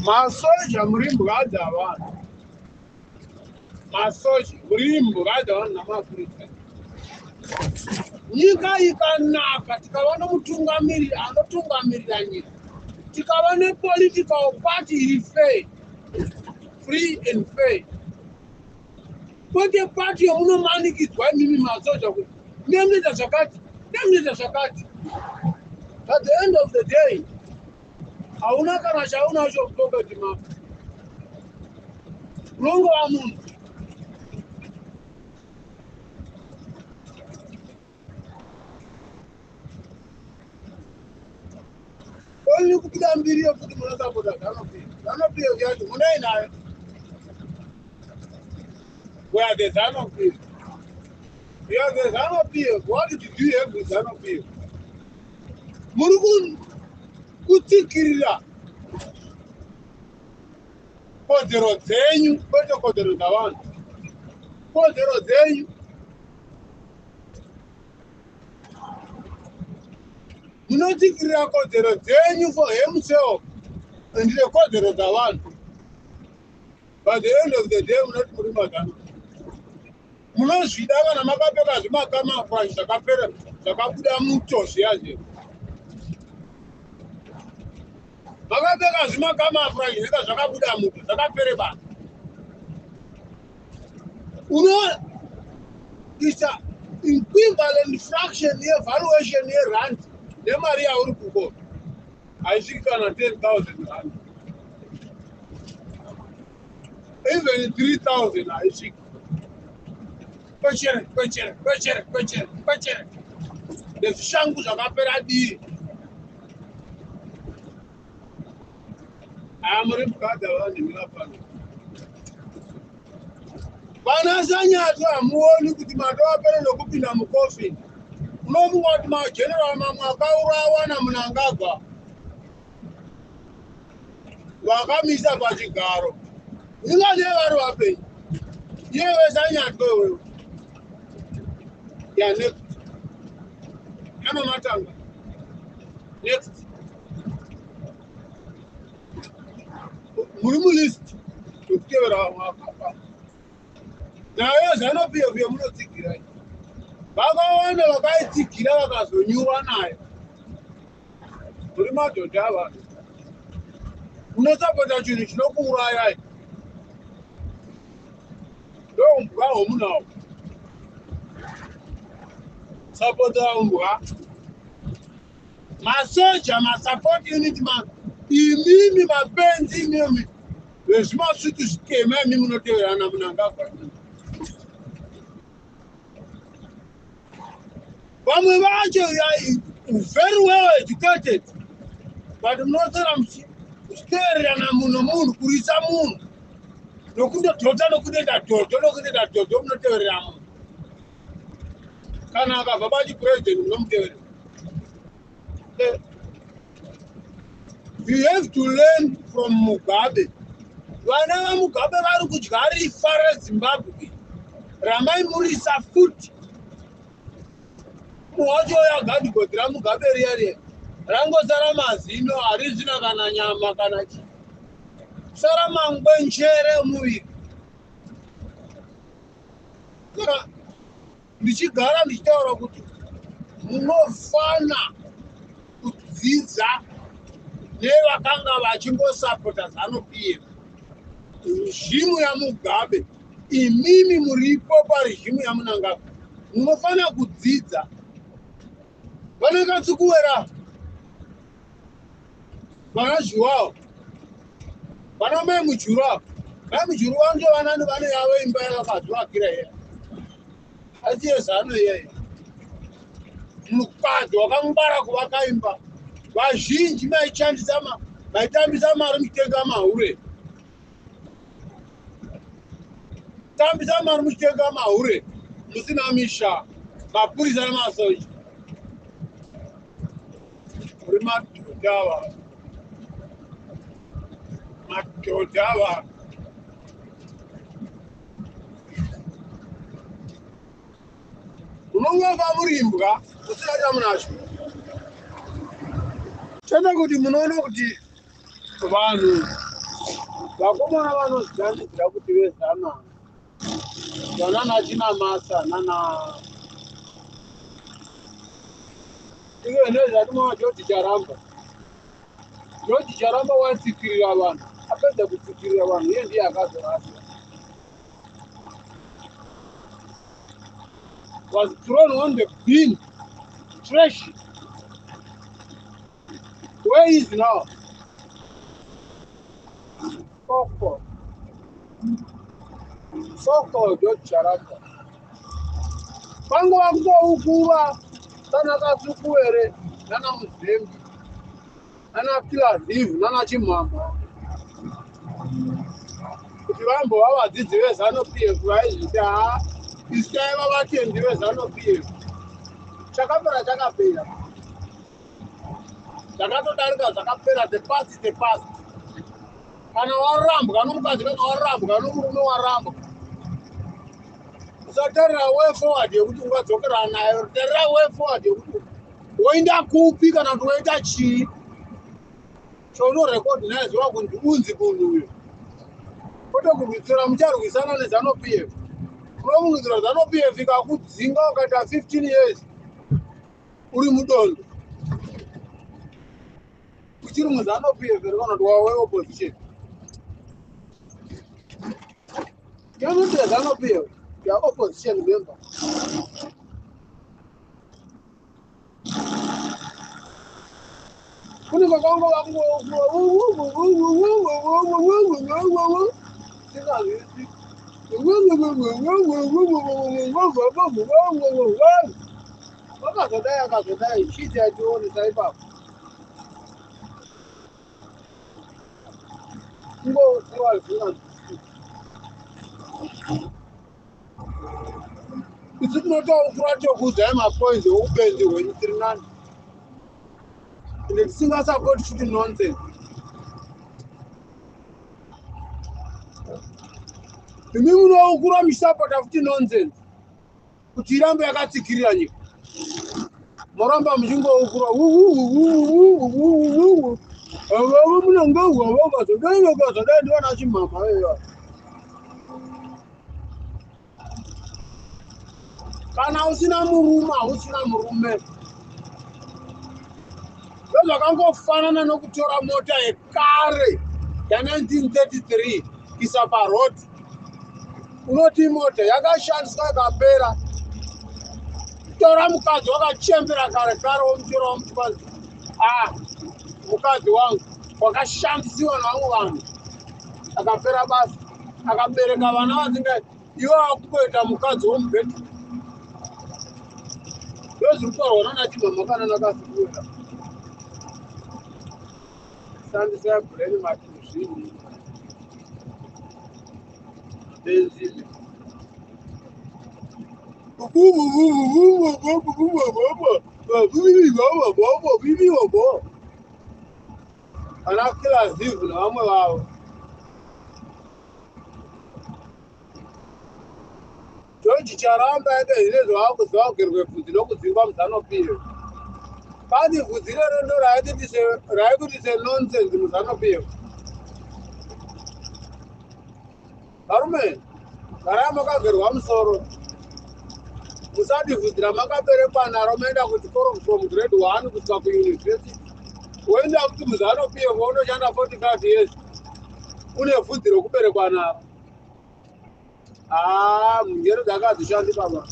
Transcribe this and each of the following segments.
Masoja muri mbwa dzavanhu. Masoja muri mbwa dzavanhu namapurisa. Nyika ikanaka tikava nomutungamiriri anotungamirira nyika, tikava nepolitical party iri fair, free and fair, kwete pati yomunomanikidzwa imimi masoja kuti nemunoita zvakati, nemunoita zvakati. At the end of the day hauna kana chaunacho mupoketi mako, unongova munhu. Only kubuda mbiri yekuti munosapota ZANU-PF. ZANU-PF yacho munei nayo? We are the ZANU-PF. You are the ZANU-PF. What did you have with ZANU-PF? Muri kutsikirira kodzero dzenyu, kwete kodzero dzavanhu, kodzero dzenyu. Munotsikirira kodzero dzenyu for himself and nekodzero dzavanhu. By the end of the day munoti muri mazano. Munozvida kana makapfeka zvimakamafurashi zvakapera zvakabuda muto zviya zviya. Makapfeka zvimakamafurashi zvinenge zvakabuda muto zvakapere basa. Unoisa equivalent fraction yevaluation yerand nemari yauri kukona haisviki kana 10,000 rand, even 3,000 haisviki. Kwechere kwechere kwechere kwechere kwechere nezvishangu zvakapera dii. Aya muri mukadzi vanhu mira pano vana Sanyatwe, hamuoni kuti matovapere nokupinda mucoffin? Unofunga kuti mageneral mamwe akaurawa naMunangagwa vakamisa pachigaro ingadei vari vapenyu? Iyewe Sanyatwe wewe ya next ano matanga next muri mulist yekutevera vamwe vakafa nayo ZANU-PF yemunotsigira. Vakawanda vakaitsigira vakazonyura nayo. Muri madhodha avanhu, munosapota chinhu chinokuurayai. Ndombwa homunawo sapota umbwa. Masoja, masupport unit ma imimi mapenzi, imimi vezvimasutu zvitema, imi munoteverana Munangagwa. Vamwe vacho very well educated, but munosara muchitevererana munhu munhu kurisa munhu nokundodhota nokundoita dhodho nokundoita dhodho. Munoteverera munhu kana akabva pachipurezidendi, munomuteverera. You have to learn from Mugabe. Vana vaMugabe vari kudya rifa reZimbabwe ramaimurisa futi. Wacho yagadhigodhi raMugabe riya riya rangosara mazino, harizvina kana nyama kana chii, sara mangwenchere emuviri. Saka ndichigara ndichitaura kuti munofana kudzidza nevakanga vachimbosapota ZANU-PF, regime yaMugabe. Imimi muripo paregime yaMunangagwa, munofanira kudzidza. Vanakatsikuwera, vana Zhuwao, vana mai Mujuru ava, mai Mujuru vange vanani vane yavo imba yavakazvivakira iya, asi yezano iyaiya. Mukadzi wakangwara kuvaka imba. Vazhinji maishandisa, maitambisa mari muchitenga mahure, tambisa mari muchitenga mahure musina misha. Mapurisa nemasoja muri madhodha ava, madhodha ava. Munongova murimbwa musina chamunacho chete. Kuti munoona kuti vanhu Vakomana vanozvidanidzira kuti vezana vanana Chinamasa nana ivo nezvatinoona George Charamba. George Charamba waitsikirira vanhu, apedza kutsikirira vanhu iye ndiye akazoraswa. Was thrown on the bin, trash. Where is now? Soko. Soko George Charamba. Vanga vakungoukura sana Kasukuwere nana Muzembi nana Kilaziv nana Chimhamha kuti vambova vadzidzi veZanu PF vaizviti haa isu taiva vatendi veZanu PF. Chakapera chakapera. Zvakatodarika zvakapera, the past is the past. Kana warambwa nomukadzi kana warambwa nomurume warambwa. Usatarira way forward yekuti ungadzokera nayo, tarira way forward yekuti woenda kupi kana kuti woita chii. Chaunorecognizewa kunzi unzi munhu uyu. Kwete kurwisira mucharwisana neZanu PF. Unofungidzira ZANU PF ikakudzinga ukaita 15 years uri mudondo. Uchiri muZANU PF here kana kuti wawe opposition? You're not a ZANU PF, you are opposition member. Kune kwakango vakazodai akazodai chii chaitionesa ipapo kungokuwa zvinganzwisisi isu tinotaukura tokuudzai mapoints eupenzi hwenyu tiri nani ende tisingasapoti futi nonsense. Imi munoukura muchisapota futi nonsense kuti irambe yakatsikirira nyika. Moramba muchingoukura munongozodai vakazodai ndivana chimhamha veyo. Kana usina murume hausina murume. Ndozvakangofanana nokutora mota yekare ya1933 kuisa paroad. Unoti mota yakashandiswa ikapera. Tora mukadzi wakachembera kare kare womutora womuti ah mukadzi wangu wakashandisiwa nevamwe vanhu akapera basa akabereka vana vasingai iwe wakutoita mukadzi womubhedha. Ndozviri kutaurwa nana Chimhamha kana nakasikuwera. Shandisai brain matuzvini. Benzini. Ana Kilazivu nevamwe vavo. George Charamba ende zvine zvaakuziva kugerwe bvudzi nokudzingwa muZanu PF. Pani bvudzi iroro ndo raikuti se nonsense muZanu PF. Varume, garai makagerwa musoro. Musati bvudzi ramakaberekwa naro moenda kuchikoro from grade 1 kusvika kuuniversity. Woenda kuti muZanu PF wonoshanda 45 years. Une bvudzi rokuberekwa naro. Ah, njere dzakadzishandi baba.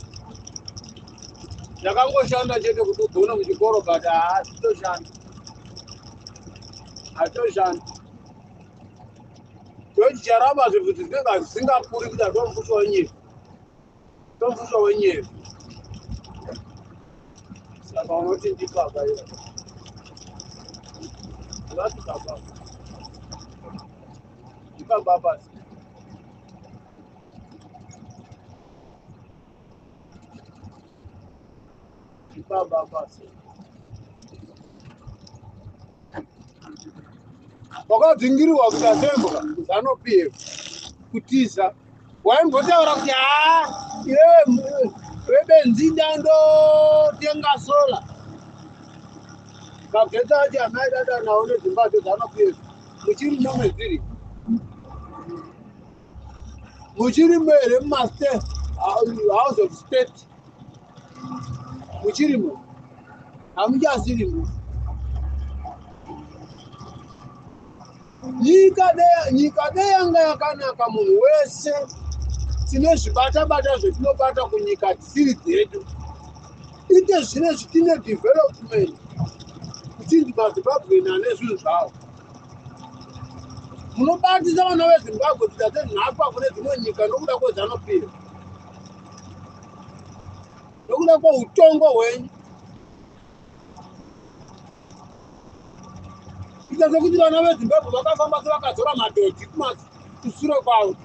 Ndakangoshanda chete kuti ugone muchikoro but hazvitoshandi. Hazvitoshandi. George Charamba zvibvudzi zvinenge zvisingakuri kuita zvomufushwa wenyika. Zvomufushwa wenyika. Saka unoti ndibaba iwe. Vati baba. Ndibaba basi. Ndibaba basi. Wakadzingirirwa kuita sembwa kuZanu PF kutiza. Waimbotaura kuti haa iwewe webenzi ndandotenga sola. Magetsi acho amai dada nawo nedzimba dzeZanu PF muchiri medziri. Muchirimo here mumastate house of state? Muchirimo? Hamuchasirimo. Nyika de nyika de yanga yakanaka munhu wese tine zvibata-bata zvetinobata kunyika dzisiri dzedu. Ite zvinezvi tine development kuchinzi maZimbabwean ane zvinhu zvavo. Munobatisa vana veZimbabwe kuita senhapwa kune dzimwe nyika nokuda kweZanu PF. Nokuda kweutongo hwenyu. Kuita sekuti vana veZimbabwe vakafamba sevakazora madhodhi kumashure kwavo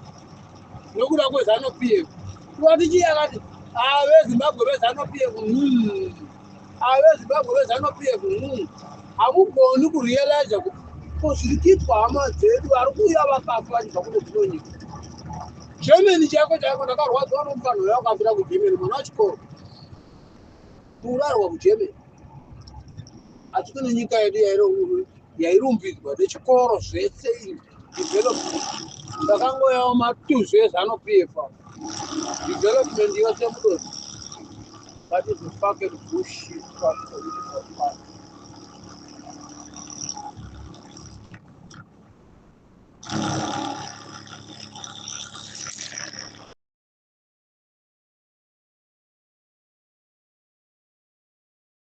nokuda kweZanu PF. Kuvati chii akati ava veZimbabwe veZanu PF ava veZimbabwe veZanu PF Hamugoni kurealiza kuti ko zviri kuitwa hama dzedu vari kuuya vakafa vachibva kune dzimwe nyika. Germany chaiko chaiko ndakarwadziwa nomufanho uya wakafira kuGermany mwana wechikoro. Kuurarwa kuGermany. Asi kune nyika yedu yairumbidzwa nechikoro zvese development. Ndakangoyawo matuzvi eZanu PF. Development yose mudoti. That is a fucking bullshit political party.